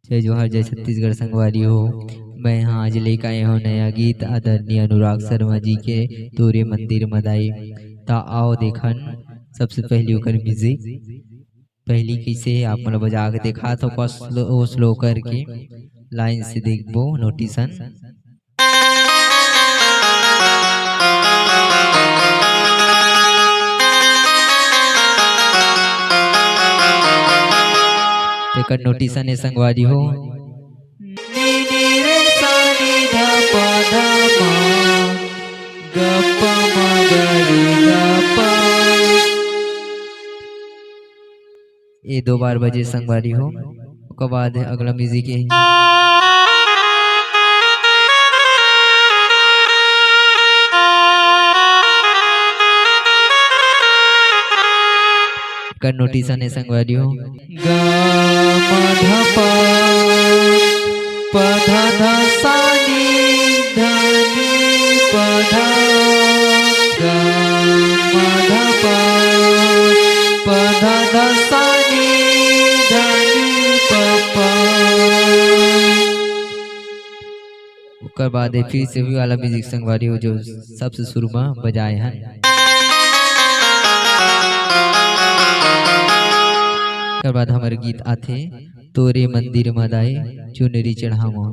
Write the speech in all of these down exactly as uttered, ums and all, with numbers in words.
जय जोहार, जय छत्तीसगढ़ संगवारी हो। मैं हा आज लेके आए हूँ नया गीत आदरणीय अनुराग शर्मा जी के तोरे मंदिर मदाई। त आओ देखन सबसे पहली ओकर म्यूजिक। पहली कइसे हे आप मन ल बजा के देखात हो, slow, slow करके लाइन से देखबो नोटिसन। एकर नोटिसन ए संगवारी हो। नी नी रे सा नी ध प ध म, ग प म ग रे ग प। ए दो बार बजे संगवारी हो। ओकर बाद अगला म्यूजिक हे। एकर नोटिसन ए संगवारी हो। ग म ध प, प ध ध सा नी ध नी प ध, ग म ध प, प ध ध सा नी ध नी प प। ओकर बाद ए फिर से वही वाला म्यूजिक संगवारी हो, जो सबसे शुरू में बजाए हन। ओकर बाद हमर गीत आथे, तोरे मंदिर म दाई चुनरी चढ़ावो।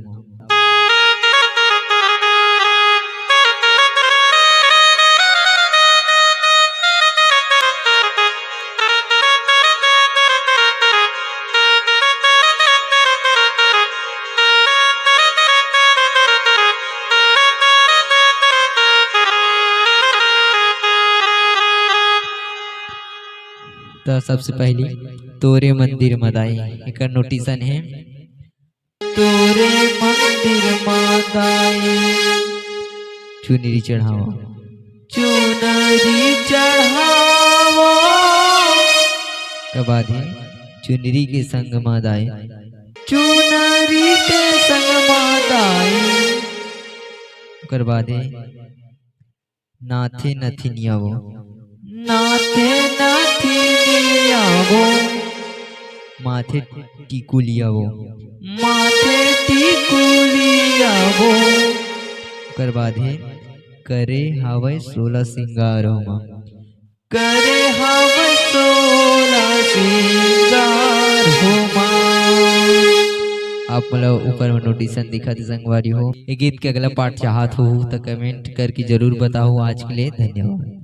त सबसे पहली तोरे मंदिर म दाई, एकर नोटिसन हे। तोरे मंदिर म दाई चुनरी चढ़ावो। चुनरी चढ़ावो। ओकर बाद हे चुनरी के संग म दाई। चुनरी के संग म दाई। ओकर बाद हे नाथे नथिनिया वो। नाथे नथिनिया वो। माथे टिकुलिया वो। माथे टिकुलिया वो। ओकर बाद हे करे हावय सोला सिंगार हो माँ। करे हावय सोला सिंगार हो माँ। आप मन ल ऊपर में नोटिसन दिखत हे संगवारी हो। ये गीत के अगला पार्ट चाहत हो त कमेंट करके जरूर बताओ। आज के लिए धन्यवाद।